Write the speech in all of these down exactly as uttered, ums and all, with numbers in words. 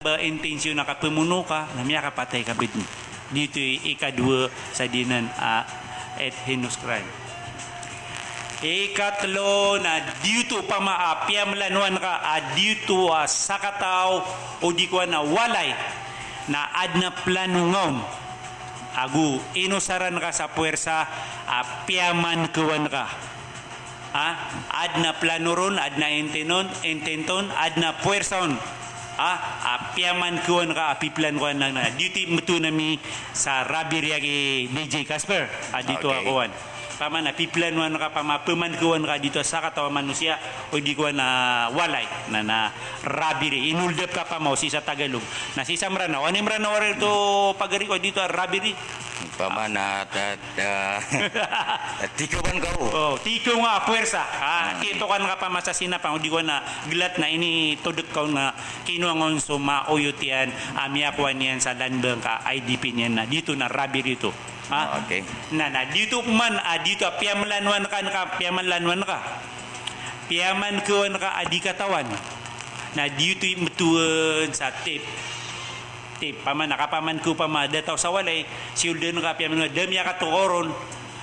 ba intensyon a kapamono ka, na miyakapatay ka bdn. Giyoto i ikadowa sa giyanan a, ah, et heinous crime. Ikatlo na giyoto pama a piyamlanowan ka a giyoto a sakataw o di ko ana walay na adn a plano nga on. Ago inosaran ka sa puwersa a piyamankewan ka. Ha? Adn a plano ron, adn a intent on, intent on, adn a puwersa on. Ha? A piyamankewan ka a piplano ka na, na giyoto i mbtowan ami sa robbery aki D J Casper. A giyoto a kowan. Pama na piplanowan ka, pama pemankewan ka giyoto a sakataw a manosiya o di ko ana walay na, na robbery. Inold up ka pama o sii sa Tagalog. Na sii sa Mranaw. Ano i Mranaw a rito pagari ko giyoto a robbery? Pama na, ta-, ta-, tikawan ka o. O, tikaw nga a puwersa. A, titokan ka pama sa sinapang o di ko ana glat na initodot ka on nga kinowa nga on so maoyot iyan a miyakowa niyan sa land bank a I D P niyan na giyoto na robbery oto. Ha? Okay. Na, na giyoto man, a, giyoto a piyamlanowan ka, ka, piyamlanowan ka. Piyamankewan ka a di katawan. Na giyoto i mbtowan sa tip. Tip, pama na kapamankew pama da taw sa walay, siyold ka piyamankew, da miyakatokaw ron.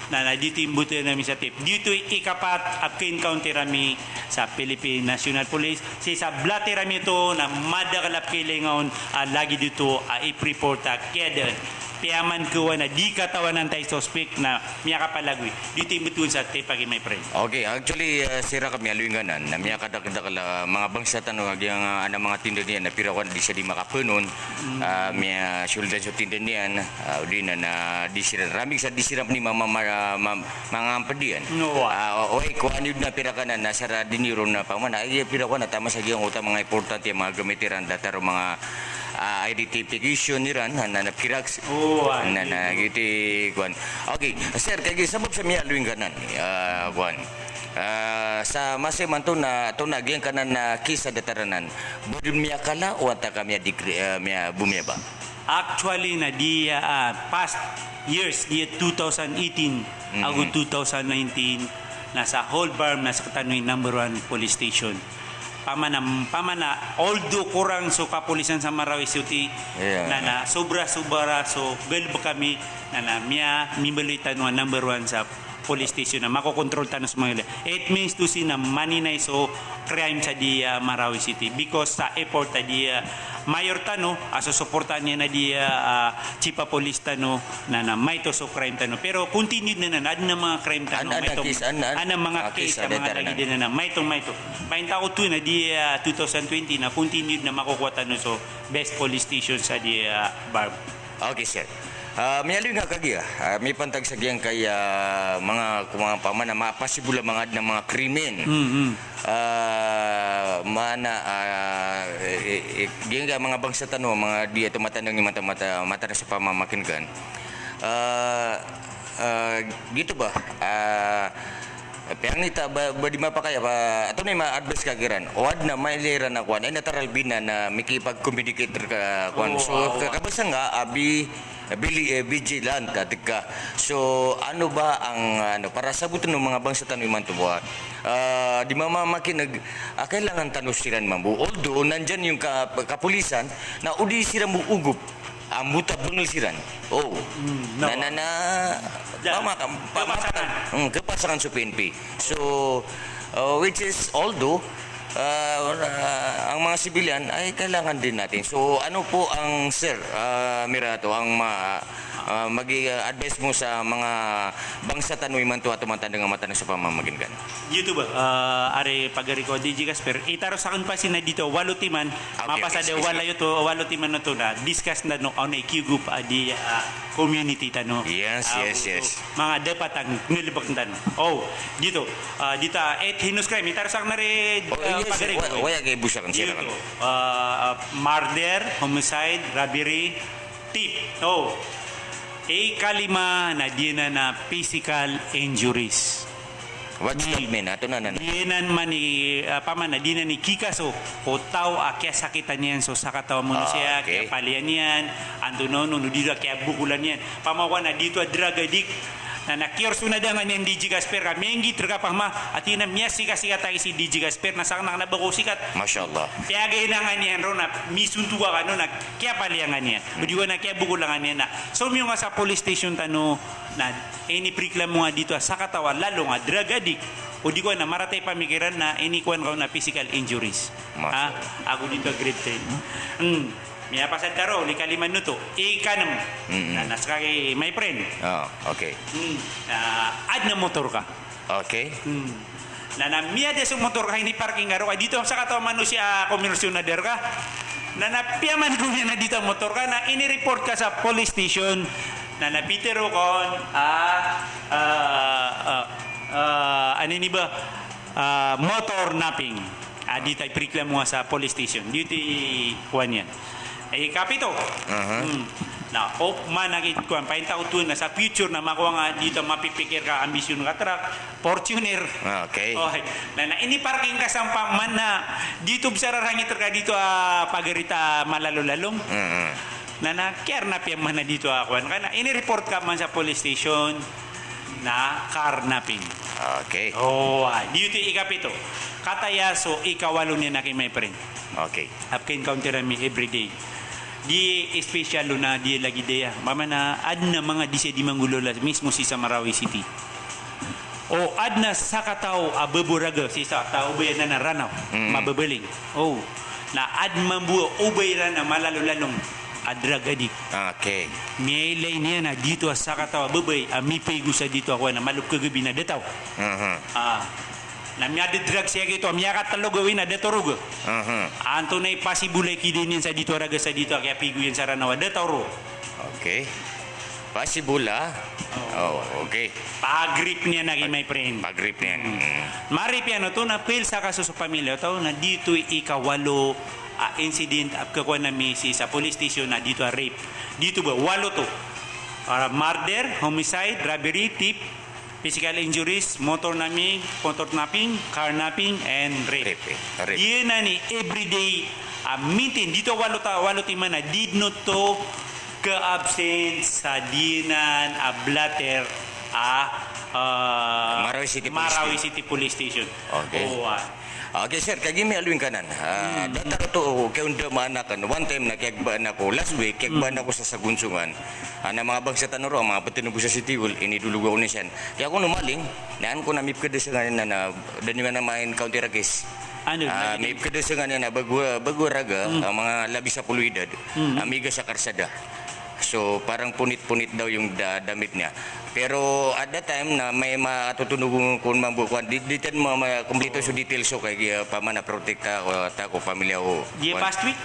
Na, na giyoto i mbtowan ami sa tip. Giyoto i ikapat a ka-encounter ami sa Philippine National Police. Sii sa blatter ami oto na madakl a pkhailay nga on a lagid oto a ipreport a kiyadaan. Piyamankewan a di katawan antaa i suspect na miyakapalagoy. Giyoto i mbtowan sa tip aki, my friend. Okay, actually, ah, sii rakn miyaaloy ngkanan na miyakadakldakl a manga bangsa tano a giyangkanan a manga tinda niyan na pira ko ana di siran di makapanon, ah, miyasiyold so tinda niyan, ah, odi na, na di siran, ramig sa di siran pn i ma-, ma-, ma-, ma-, mangampd iyan. No, ah. Ah, o, oway, kowan iyo na pira ko ana na sara di niyo ron na pamana, ay, pira ko ana taman sa giyangkoto a manga importante a manga gamit iran, datar o manga, ah, identification iran, na, na, na pira ko s-, o, ah, na, na, giyoto i kowan. Okay, sir, kagiya sabap sa miyaaloy ngkanan, ah, kowan. Ah, sa masa imanto na, oto na giyangkanan a case a datar anan. Ba dn miyakala o antaa ka miyadikri-, ah, miya-, bomiyaba? Actually, na di, ah, past years, di two thousand eighteen, ago two thousand nineteen, na sa whole BARMM na sktano i number one police station. Pamana, pamana, although korang so kapolisan sa Marawi City, na, na, sobra-sobra so galbk ami, na, na, miya, mimbaloy tano a number one sa police station na makokontrol tano so manga illa. It means to say na maninay so crime sa di, ah, Marawi City because sa effort a di, ah, mayor tano, a sosoportaan iyan a di, ah, ah, chief a police tano, na, na maito so crime tano. Pero continued na, na, na adn a manga crime tano, maito, adn a manga case a manga lagid na, na maito, maito. Painta ko oto na di, ah, two thousand twenty na continued na makokowa tano so best police station sa di, ah, BARMM. Okay, sir. Ah, miyaaloy ngka kagiya, ah, mipantag sa giyangkaya manga, ko manga pamana, manga possible a manga adn a manga krimen. Ah, mana, ah, eh, eh, eh, giyangkaya manga bangsa tano, manga di ato matandang i mata, mata, mata na sa pamamakinkan. Ah, ah, giyoto ba? Ah, Piyangita ba, ba di mapakay a ba, ato na i ma-advice ka kiran. O adn a mailay ran a kowan, ay na taralbi na na mikipag-communicate rka kowan. So, ka-, kabasa nga a bi-, bili-, eh, vigilant a dka. So, ano ba ang, ano, para sabotn o manga bangsa tano imanto ba, ah, di mamamakineg, ah, kailangan tano siran mambo. Although, nandiyan yung ka-, kapulisan, na o di siran bo ogop. Ambo ta bngl siran. O. Na, na, na, pama-, pama-, kapasangan. Hmm, kapasangan so P N P. So, uh, which is, although, uh, uh, ang mga sibilyan ay kailangan din natin. So, ano po ang, sir, uh, Mirato, ang ma-, uh, magi-, uh, advice mo sa mga bangsa tano imanto a tomatandang a mata na sa pamamakinkan? Giyoto ba, ah, ari pagari ko, D J Casper, itaros akn pasin a giyoto a walo timan, mapasad a walo timan oto na discuss tano on a kiyogop a di, ah, community tano. Yes, yes, yes. Manga dapat a nggalbkn tano. O, giyoto. Ah, giyoto a, et heinous crime. Itaros akn ari, ah, pagari ko. Waya kay bosak, sir. Giyoto. Ah, murder, homicide, robbery, thief. O. Ikalima na giyanan a physical injuries. What's that mean? Ato na, na, na. Giyanan man i, ah, pamana, giyanan i kikaso o taw a kiyasakitan iyan so sakataw a manosiya, kiyapalian iyan, antonaa on, o di na kiyabokolan iyan. Pama ko ana giyoto a drug addict, Na, na kiyorso na da nga niyan D J Gasper ka, miyanggi rka pama, ati na miyasikasikat aki si D J Gasper, na sakn a kna ba ko sikat. Masha Allah. Piyagay na nga niyan ron na misonto ka kano na kiyapaliya nga niyan. O di ko na kiyabokol nga niyan na. So, miyo nga sa police station tano na inipreklamo nga dito a sakataw a lalong a drug addict. O di ko na maratay pamikiran na inikowan ka on a physical injuries. Masha Allah. Ha? Ago dito a grade ten. Hmm. Miyapasad ka ron, ika lima noto, ika nem. Mm-mm. Na, na ska ki, my friend. Ah, okay. Hmm. Na, adn a motor ka. Okay. Hmm. Na, na miyada so motor ka, iniparking ka ron, ka dito sa kataw a manosiya a komersyonada rka. Na, na piyaman ko niyan a dito a motor ka, na inireport ka sa police station. Na, na pitharo ka on, ah, ah, ah, ah, anini ba, ah, motor napping. Ah, dito a ipreklamo nga sa police station. Dito i kowan iyan. Ikapito. Aha. Hmm. Na, o, man aki kowan, painta oto na sa future na makowa nga dito a mapipikir ka, ambisyon ka truck, Fortuner. Ah, okay. Okay. Na, na iniparking ka sa pman na dito bsa rarangit rka dito a pagarita a malalo-lalong. Mm-mm. Na, na kiyarnap iyan man a dito a kowan ka na inireport ka man sa police station. Na carnapping. Okay. O, ah, dito i ikapito. Kataya so ikawalo niyan aki, my friend. Okay. A pka-encounter ami everyday. Di special on a di lagid aya. Mama na adn a manga di siya di manggolawla mismo sii sa Marawi City. O adn a sakataw a babo raga sii sa ta obay anan a Ranaw. Mm. Mababaling. O. Na adn mambo a obay iran a malalo-lalong a drug addict. Okay. Miyailay niyan a dito a sakataw a babay a mipaigo sa dito a kowan a malop kagabi na dataw. Mhm. Ah. Na miyada drug siya gito a miyakatlo gawii na dataw roo ga. Mhm. Antonaa i possible a ikida niyan sa dito a raga sa dito a kiyapaigo iyan sa Ranaw a dataw roo. Okay. Possible, ah. Oh, okay. Pag-rape niyan aki, my friend. Pag-rape niyan. Mm. Mm. Marip iyan oto na pil sa kaso so pamilya oto na dito i ikawalo a incident a pkakowan ami sii sa police station na dito a rape. Dito ba, walo oto. Ah, murder, homicide, robbery, theft, physical injuries, motor napping, motor napping, carnapping, and rape. Rape, eh. Rape. Giyanan i everyday a maintain. Dito walo ta, walo timan a di dn oto ka-absent sa giyanan a blotter a, ah, Marawi City Police Marawi Station. City Police Station. Okay. O, ah. Okay, sir, kagiya miyaaloy ngka anan. Ah, hmm, datar oto, kaondamaan akn. One time na kiyagbaan ako, last week, kiyagbaan ako sa Sagonsongan. Ana manga bangsa tano roo, manga ptano bo sa City Hall, inidolog ako niyan. Kaya ako nomaling, na an ko na mipkada sa nganin na, na, da niyo man a ma-encounter a case. Ano, ah, lagi mipkada sa nganin na bago, bago a raga, hmm, a manga labi sapolo edad, hmm, a miga sa karsada. So, parang punit-punit daw yung da-, damit niya. Pero at that time na may matotonogon kon mambo, kwan, di, di tano ma-, ma-, kompleto so details ko kay, ah, pamana protekta ko, ta ko, pamilya ko. Di kwan. Past week?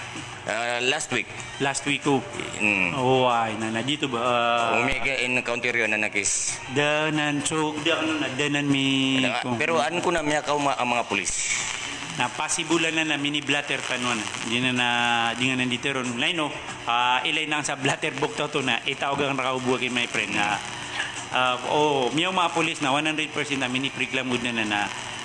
Ah, last week. Last week ko. Mm. O, ay, na, na, dito ba, ah, o, may ka-encounter iyo na nakis. Da nan, so, da, ano na, da nan mi-, pero an ko na miyakaoma a manga polis. Na possible anan na mini-blotter tano anan. Di na na, di nga nandito ron. Laino, ah, ilay nang sa blotter book to to na, itaog ang rakaw bo aki, my friend, na, ah, o, miyaoma a polis na one hundred percent a mini-preclam god na na, na,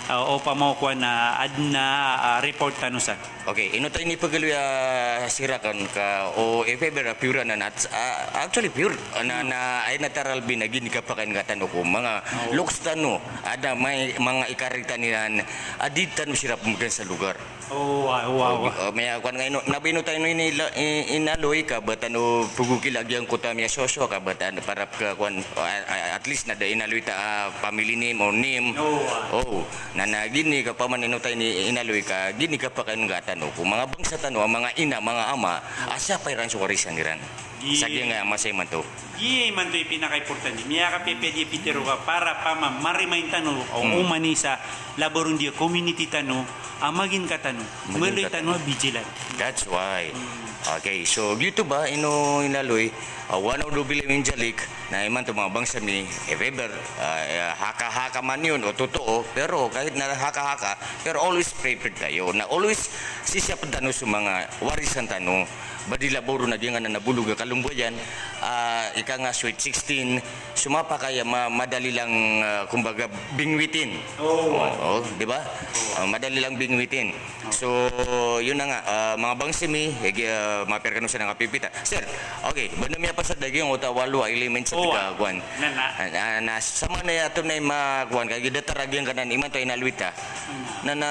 ah, opama o kowan na adn a, ah, report tano san. Okay, ino ta inipagaloy a sirak on ka, o, if ever a pure anan, at, ah, actually pure, na, na, ay natural bin a ginikapakain nga tano ko, manga looks tano, adn a may, manga ikarita niyan, a di tano siran pmbgan sa lugar. O, wa, wa, wa. O, maya, kwan nga ino, na ba ino ta ino ini, i-, inaloy ka ba tano pagokil a giyangkoto a miyasoso ka ba tano para ka, kwan, a, a, at least na da inaloy ta, ah, family name or name. O, wa. O, na, na ginikapakain ino ta ini, inaloy ka, ginikapakain nga tano ko manga bangsa tano, a manga ina, manga ama, a siyapa iran so warisan iran. Sa giyangkaya masa imanto. Giya imanto i pinakaimportante. Miyakapiyapiya di pitharo ka para pama ma-remind tano, o, hmm, oman i sa labaw ron di a community tano, a maging ka tano, maging ka tano, maloy tano a vigilant. That's why. Hmm. Okay, so giyoto ba ino inaloy, ah, one of the belief in Jalik, na imanto manga bangsa mi, if ever, ah, haka-haka man iyan o totoo, pero kahit na haka-haka, pero always prepared tayo, na always sisiyapn tano so manga warisan tano, ba di labaw ron a giyanan a bolog a kalombayan, ah, Ka nga sweet sixteen, so mapakay a ma-, madali lang, ah, kumbaga, bingwitin. Oo. Oo, di ba? Ah, madali lang bingwitin. So, yun na nga, ah, manga bangsa mi, eh, gi-, ah, mapiya rkano san a kapipita. Sir, okay, ba na miyapasad a giyangkoto a walo a elements a tig a kowan. Na, na. Ah, na, na, samanaya ato na i ma-, kowan, ka giya datar a giyangkanan imanto a inaloy ta. Na, na,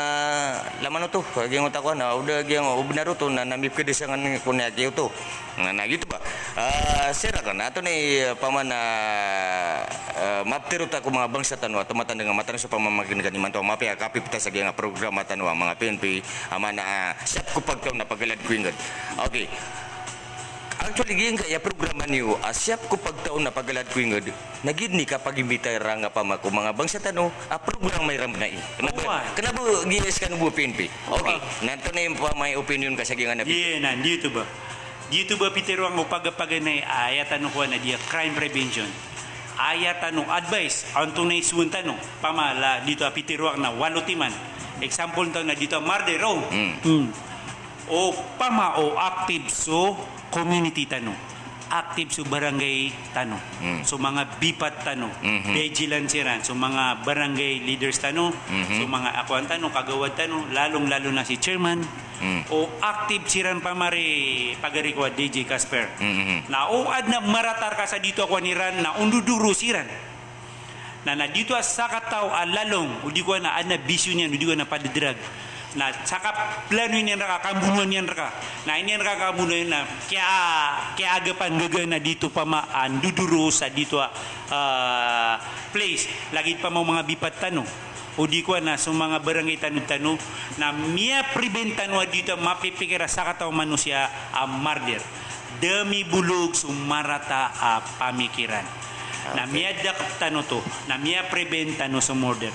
laman oto, giyangkoto a kowan, na, o da giyang, o bnar oto, na, na mipkd a sangan ko na giyoto. Na, na giyoto ba. Ah, sir, aken, ato ni, eh, paman, ah, ah, maptero ta ko manga bangsa tano, ato matandang a matano so pamamakineg imanto a mapiya a kapipita sa giyangkai a programa tano a manga P N P, a maana, ah, Siyap ko Pagtaw na Pagalad ko Ingd. Okay. Actually, giyangkai a programa niyo, ah, Siyap ko Pagtaw na Pagalad ko Ingd, na giya i kapagimbitay rangap a mako manga bangsa tano, a programa iran bnai. Kna ba, kna ba giya skano bo P N P. Okay. Na antonaa i pamay opinion ka sa giyangkanan a P N P? Giyanan, giyoto ba. Giyoto ba pitharo angka o pagapaganay, aya tano kowan a giya crime prevention. Aya tano advice, antonaa i sowan tano, pamala giyoto a pitharo angka na walo timan. Example tano na giyoto a murder, o. Mm. Mm. O pama o active so community tano, active so barangay tano, mm, so manga bipat tano, mhm, vigilant siran, so manga barangay leaders tano, mhm, so manga akowan tano, kagawad tano, lalong-lalo na si chairman, mm, o active siran pamari pagari ko a D J Casper. Mhm. Na o adn a marata rka sa giyoto a kowan iran na ondodoro siran. Na, na giyoto a sakataw a lalong, o di kowan a adn a bisyo niyan, o di kowan a padadrag. Na sakaplanoy niyan rka, kambonoan iyan rka. Na aya niyan rka kambonoan na kiya, kiyaagapan gaga na giyoto pama a ndodoro sa giyoto a, ah, place. Lagid pama o manga bipat tano, o di kowan a so manga barangay tano, tano, na miya-prevent tano a giyoto a mapipikir a sakataw a manosiya a murder. Da mibolog so marata a pamikiran. Na, okay, miyadakp tano oto, na miya-prevent tano so murder.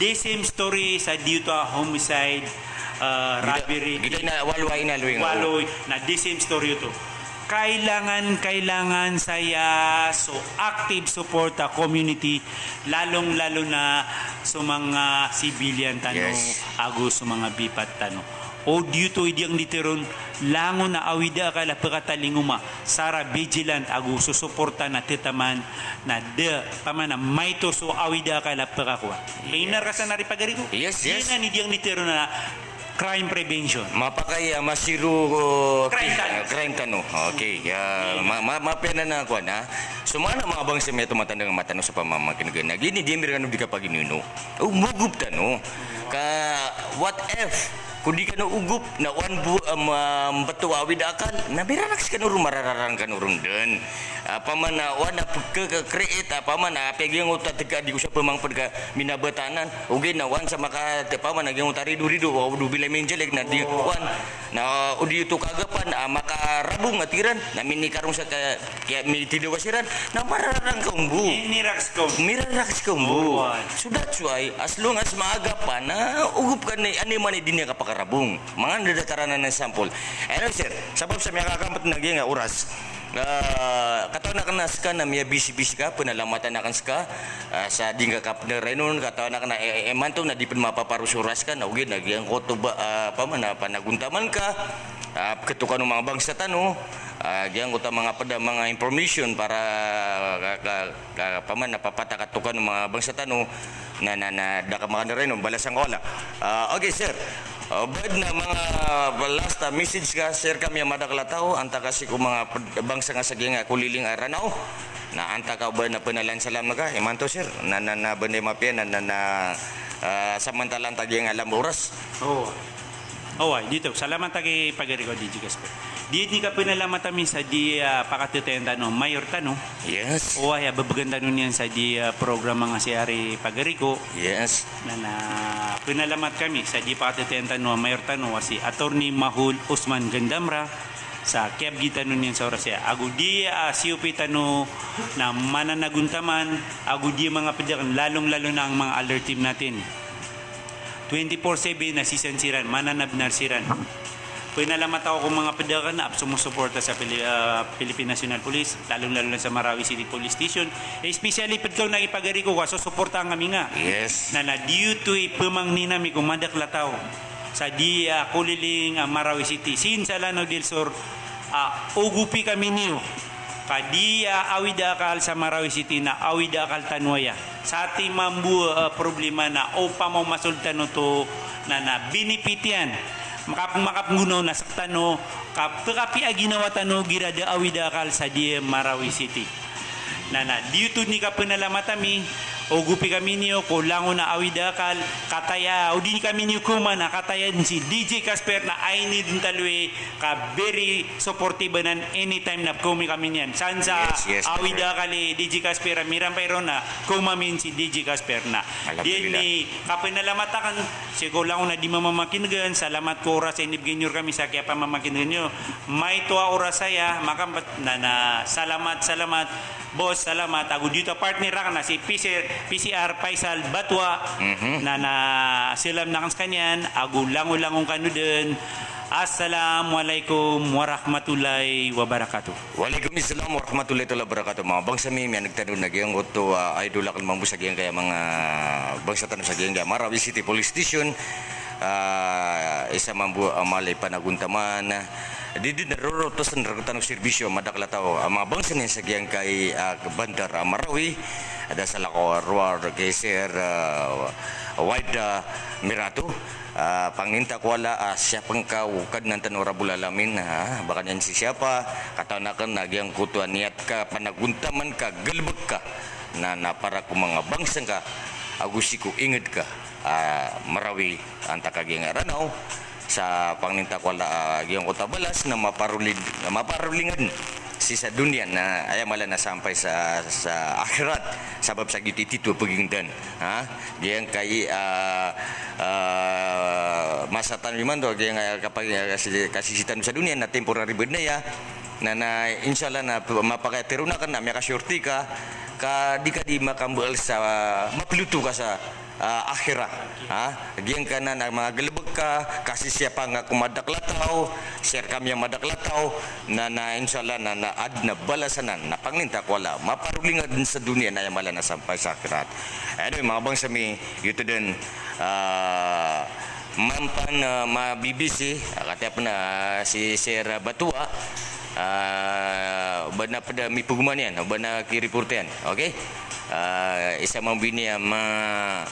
The same story sa giyoto a homicide, ah, robbery. Giyoto na walo a inaloy nga. Walo, na the same story oto. Kailangan, kailangan saya so active support a community, lalong-lalo na so manga civilian tano, yes, ago so manga bipat tano. O giyoto i giyangkai a tharoon, langon a awida akal a pkatalingoma, sa ra vigilant ago sosoporta na tetaman, na da, pamana maito so awida akal a pkakowa. Yes. Ingd rka san ari pagari ko? Yes, yes. Giyanan i giyangkai a tharoon a crime prevention. Mapakay a masiro, o, crime tano. Crime tano. Okay. Ya, ma-, ma-, mapiya anan a kowan, ha. So maana manga bangsa mi a tomatandang a matano sa pamamakineg, na giya i di ami rkano di kapaginono. O, mogop tano. Ka, what if? Ko di kano ogop, na oway bo, ah, ma-, mbto a awida akal, na mirarak skano ron, marararang kano ron dn. Ah, pamana oway na pk-, k-, create, ah, pamana apiya giyangkoto a tga di ko sa pmangpd ka minabata anan. Ogaid na oway sa maka, pamana giyangkoto a rido-rido, oway do bilay minjelek na di, oway. Na o di oto kagapan, ah, makarabong a tig iran, na minikarong sa ka-, kaya mitidawa siran, na marararang ka on bo. Mirarak skano. Mirarak skano on bo. Oway. So that's why, as long as maagapan, na ogop ka ni, ani man i di niyan kapakarabong. Manga datar anan a sample. Anyway, sir, sabap sa miyakakampot na giyangkai a oras. Ah, katawan akn a ska na miyabisibisi ka, pnalamatan akn ska, ah, sa di ngka kapnarainon, katawan akn a, eh, eh, imanto na di pn mapaparo so oras ka, na ogaid na giyangkoto ba, ah, pamana panagontaman ka, ah, pkhatokan o manga bangsa tano, ah, giyangkoto a manga pd a manga information para, ah, ka, ka, ka, pamana papatakat o kano manga bangsa tano, na, na, na da ka makandaray, no, balasan ka wala. Ah, okay, sir. Ah, badn a manga last a message ka, sir, kami a madakl a taw, antaa ka sii ko manga pd-, bangsa nga sa giyangkai a koliling a Ranaw. Na antaa ka ba na pnalan salam ka, imanto, sir. Na, na, na, ba niyan mapiya, na, na, na, ah, samantala antaa giyangkai a lamba oras. Oo. Oway, giyoto. Salamat aki pagari ko a D J Casper. Di, di ka pnalamatan ami sa di, ah, pakatetayan tano, mayor tano. Yes. Oway, a bbgan tano niyan sa di, ah, programa nga si ari pagari ko. Yes. Na, na, pnalamat kami sa di pakatetayan tano a mayor tano a si Attorney Mahul Usman Gandamra, sa kiyabgi tano niyan sa oras iyan. Ago di, ah, C O P tano na mananagontaman, ago di manga pd akn, lalong-lalo na ang mga alert team natin. Twenty-four seven na sisan siran, mananabnar siran. Pnalamat ako ko manga pd akn a somosoporta sa Pili-, ah, Philippine National Police, lalong-lalo na sa Marawi City Police Station. Especially pd ko na ipagari ko, ka sosoportaan kami nga. Yes. Na, na due to i pmangnin ami ko madakl a taw sa di, ah, koliling, ah, Marawi City. Sii sa Lanao del Sur, ah, ogopi kami niyo. Ka di a awid a akal sa Marawi City na awid a akal tano aya. Sati mambo a problema na opama o masold tano oto na, na benefit iyan. Makap-, makapnggonaw na sktano, ka pkapiya ginawa tano igira da awid a akal sa di a Marawi City. Na, na, di oto ini kapanalamatan ami, o gopi kami niyo ko langon a awid a akal, kataya, o di kami niyo koma na kataya dn si D J Casper na aya ini dn taloy, ka very supportive anan anytime na pkaoma kami niyan. San sa awid a akal i D J Casper a mirampay ron na, koma min si D J Casper na. Alhamdulillah. Di ini kapanalamatan akn, sii ko langon a di mamamakinegn, salamat ko oras a inibgay niyo rkami sa kiyapamamakinegn iyo. Maito a oras aya, makampt, na, na, salamat, salamat. Boss, salamat. Ago di oto a partner akn na si P C R, P C R Faisal Batua. Mhm. Na, na, salam akn skaniyan, ago langon-langon kano dn. Assalamualaikum warahmatullahi wabarakatuh. Waalaikumsalam warahmatullahi taala wabarakatuh. Manga bangsa mi, miyaneg tano na giyangkoto a idol akn mambo sa giyangkaya manga bangsa tano sa giyangkaya Marawi City Police Station. Ah, isa mambo a mala i panagontaman. Di dn rorotosan rktano serbisyo a madakl a taw a manga bangsa niyan sa giyangkai a bandar a Marawi. Adasal ako a rowar ki Sir, ah, Wayda Mirato. Ah, pangninta ko a la, ah, siyapa ngka o Kadnan tano Rabbul Alamin, ah, ba ka niyan sisiyapa, katawan akn a giyangkoto a niyat ka, panagontaman ka, galbk ka na, na para ko manga bangsa ngka, ago sii ko ingd ka, ah, Marawi, antaa ka giyangkai a Ranaw, sa pangninta ko a la, ah, giyangkoto a balas na maparoli-, na maparolingd sii sa doniya na aya mala na sampay sa, sa akhirat, sabap sa giyoto i tito a pagingdan. Ha? Giyangkai, ah, ah, masa tano imanto, giyangkai, ah, kapag, ah, kasi, kasisi tano sa doniya na temporary bdn aya. Na, na, inshallah na p-, mapakay a tero akn na miyakashorti ka, ka di ka di makambaal sa, ah, maploto ka sa, ah, akhirat. Ha? Giyangkanan a manga galbk ka, kasisiyapa ngka ko madakl a taw, sii rkami a madakl a taw, na, na, inshallah, na, na, adn a balas anan, na pangninta ko a la, maparolingd sa doniya na aya mala na sampay sa akhirat. Anyway, manga bangsa mi, giyoto dn, ah, mampan, ah, mabibisi, ah, katiya pn, ah, si Sir Batua, ah, ba na pd a mipogoman iyan, ba na kireport iyan. Okay? Ah, isa mambo ini a ma-,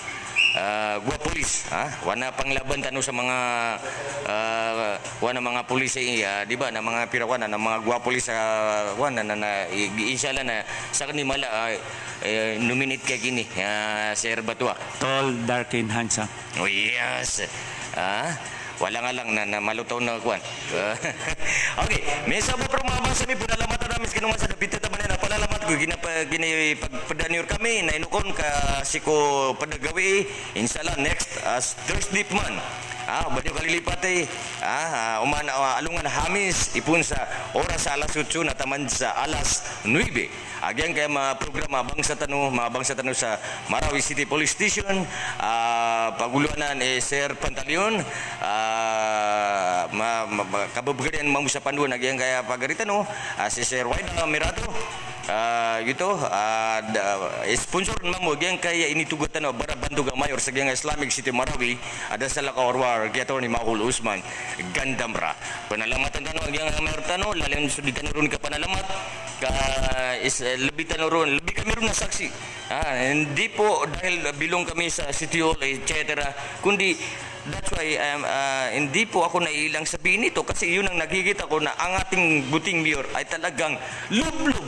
ah, gowa polis, ha? Wana panglaban tano sa manga, ah, wana manga polis, eh, ah, di ba, na manga pira wana, na manga gowa polis, ah, wana, na, na, i-, inshallah na, sakn i mala, ah, eh, nominate ka gini, ah, Sir Batua. Tall, dark, and handsome. Oh, yes. Ah, walang-alang na, na malotaw na kowan. Okay, misabot roo manga bangsa mi, panalamatan ami skano man sa da pithataman iyan a panalamat ko gina-, pa-, ginipagpda niyo rkami, na ino kon ka sii ko pd a gawii, inshallah, next, ah, Thursday pman. Ah, ba niyo kalilipati, ah, ah, oman, ah, alongan a Hamis, ipoon sa oras a alas otso na taman sa alas nuebe. A giyangkaya manga programa a bangsa tano, manga bangsa tano sa Marawi City Police Station, ah, pagolowanan i Sir Pantaleon, ah, ma-, ma-, ma-, kababgan iyan mambo sa pandoan a giyangkaya pagari tano, ah, si Sir Wayda Mirato, ah, giyoto, ah, da-, sponsor mambo a giyangkaya initoga tano a barabantog a mayor sa giyangkaya Islamic City Marawi, adasal ako a rowar ki Attorney Mahol Usman Gandamra. Panalamatan tano a giyangkaya mayor tano, lalim so di tano ron kapanalamat, ka is-, eh, lbi tano ron, lbi kami ron a saksi. Ah, hindi po dahil belong kami sa City Hall, et cetera. Kundi, that's why, um, ah, hindi po ako naiilang sabihin ito kasi yun ang nakikita ko na ang ating buting mayor ay talagang lublob,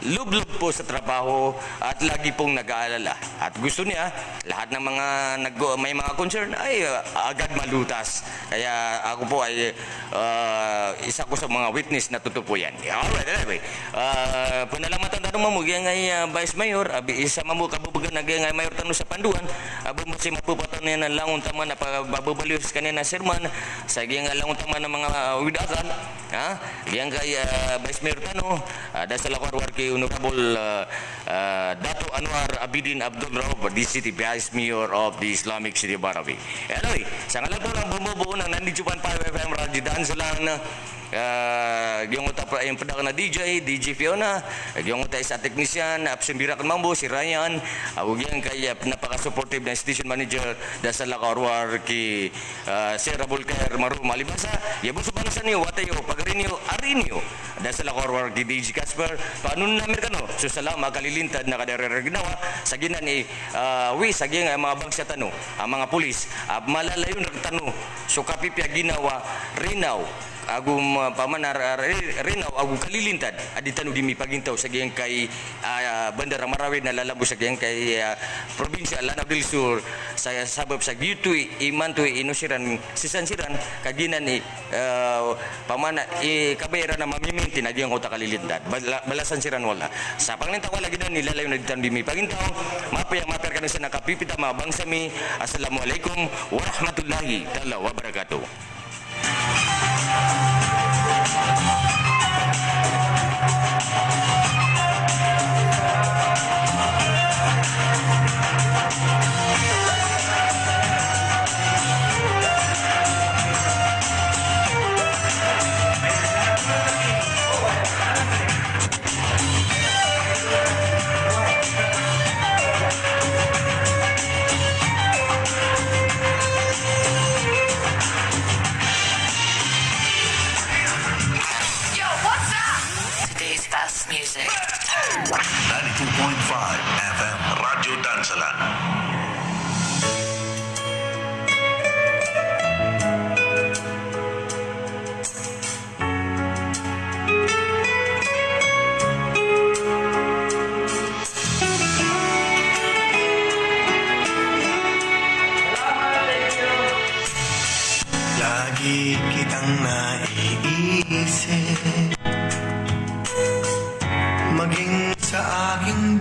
lublob po sa trabaho at lagi pong nag-aalala. At gusto niya, lahat ng mga nag-, may mga concern ay, ah, agad malutas. Kaya ako po ay, ah, isa ko sa mga witness na totoo po yan. Alright, anyway. Ah, panalamatan tano mambo giyangkaya, ah, Vice Mayor, abi, isa mambo kababgan a giyangkaya mayor tano sa Panduan, ah, ba masi mapapatan iyan a langon taman a pababaliyo skaniyan a sermon, sa giyangkaya langon taman a manga, ah, awid a akal, ha? Giyangkaya, ah, Vice Mayor tano, ah, adasal ako a rowar ki Honorable, ah, ah, Dato Anwar Abidin Abdul Rauf, the City Vice Mayor of the Islamic City of Marawi. Anyway, sa ngalan po ng bumubuo ng ninety-two point five F M Radyo Dansalan, Ah, giyangkoto a pd-, aya pd akn a D J, D J Fiona, giyangkoto a isa a technician a psambirak mambo si Ryan, ago giyangkaya pn a paka-supportive na station manager, da salakaw a rowar ki, ah, Sir Abul Khair Marum Alibasa, aya bo so bangsa niyo, wata iyo, pagari niyo, ari niyo. Da salakaw a rowar ki D J Casper, panon ami rkano so salam a kalilintad na kadar a ginawa sa giyanan i, ah, wi sa giyangkaya manga bangsa tano a manga polis a malalayon rktano so kapipiya a ginawa rinaw ago ma-, pamana ra-, ra-, rinaw ago kalilintad a di tano di mipagintaw sa giyangkai, ah, bandar a Marawi na lalabo sa giyangkai, ah, probinsya Lanao del Sur, sa sabap sa giyoto i imanto i ino siran, sisan siran, ka giyanan i, ah, pamana i kabaya iran a mamimintin a giyangkoto a kalilintad. Bala-, balasan siran o Allah. Sa pangninta o Allah giyanan i lalayon a di tano di mipagintaw. Mapiya, mapiya rkano san a kapipita manga bangsa mi. Assalamu alaikum warahmatullahi taala wabarakatuh. Yo, what's up? Today's best music. Ninety-two point five F M, Radyo Dansalan. Lagi kitang naiisip, maging sa aking